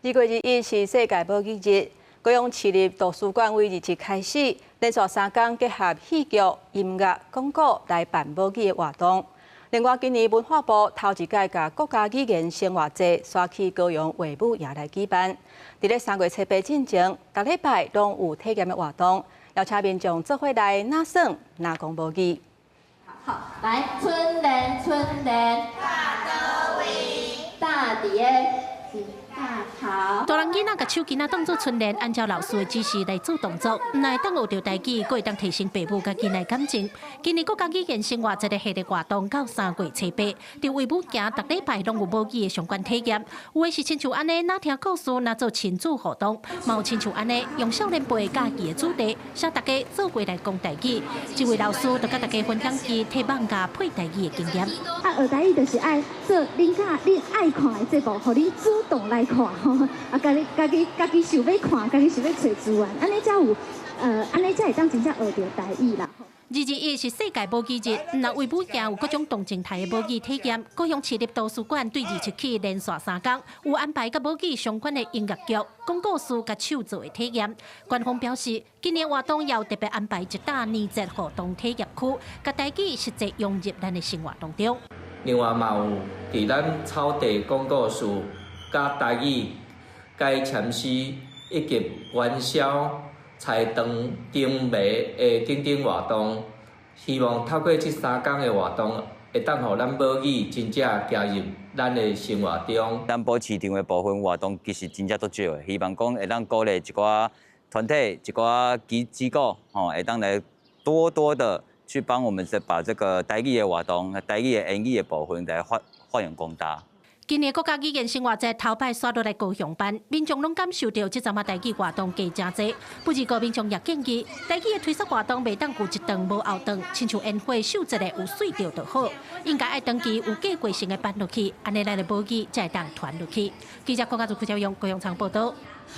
2月21是世界母語日，高雄市立圖書館對27開始，連續3工結合戲劇、音樂、講古來辦母語的活動。另外，今年文化部頭一擺共國家語言生活節徙去高雄衛武營來舉辦。佇咧3月初八進前，逐禮拜攏有體驗的活動，邀請民眾做伙來若耍若講母語。好，來春聯春聯，大佗位，大佇个。大人囡仔共手機仔當做春聯，按照老師的指示來做動作，毋但會當學著台語，閣會當提升爸母佮囡仔感情。今年國家語言生活節的系列活動到3月初八，佇衛武營逐禮拜攏有母語的相關體驗。有的是親像按呢，若聽故事，若做親子活動，嘛有親像按呢，用少年輩教伊的主題，請大家做伙來講台語。這位老師就佮大家分享伊提蠓佮配台語的經驗。啊，學台語就是愛做恁佮恁愛看的節目，予恁主動來看吼。啊，家己家己家己想欲看，家己想欲揣資源，按呢才有，按呢才會當真正學著台語啦。221是世界母語日，毋但衛武營有各種動靜態的母語體驗，高雄市立圖書館對27起連續3工有安排佮母語相關的音樂劇、講故事佮手作的體驗。官方表示，今年活動有特別安排一搭年節活動體驗區，共台語實際融入咱的生活當中。另外嘛有佇咱草地講故事、佮台語解簽詩以及元宵猜燈燈謎的等等活動，希望透過這3工的活動，會當予咱母語真正加入咱的生活中。咱寶市場的部分活動其實真正足少的，希望講會當鼓勵一寡團體、一寡機構，吼，會當來多多的去幫我們把這個台語的活動、台語的言語的部分來發揚光大。今年國家語言生活節頭擺徙落來高雄辦，民眾攏感受著這陣仔台語活動加誠濟。不過民眾也建議，台語的推廣活動袂當有一頓無後頓，親像煙花秀一个有媠著就好，應該愛長期有計劃性的辦落去，按呢咱的母語才會當傳落去。記者郭家祖、柯昭勇高雄場報道。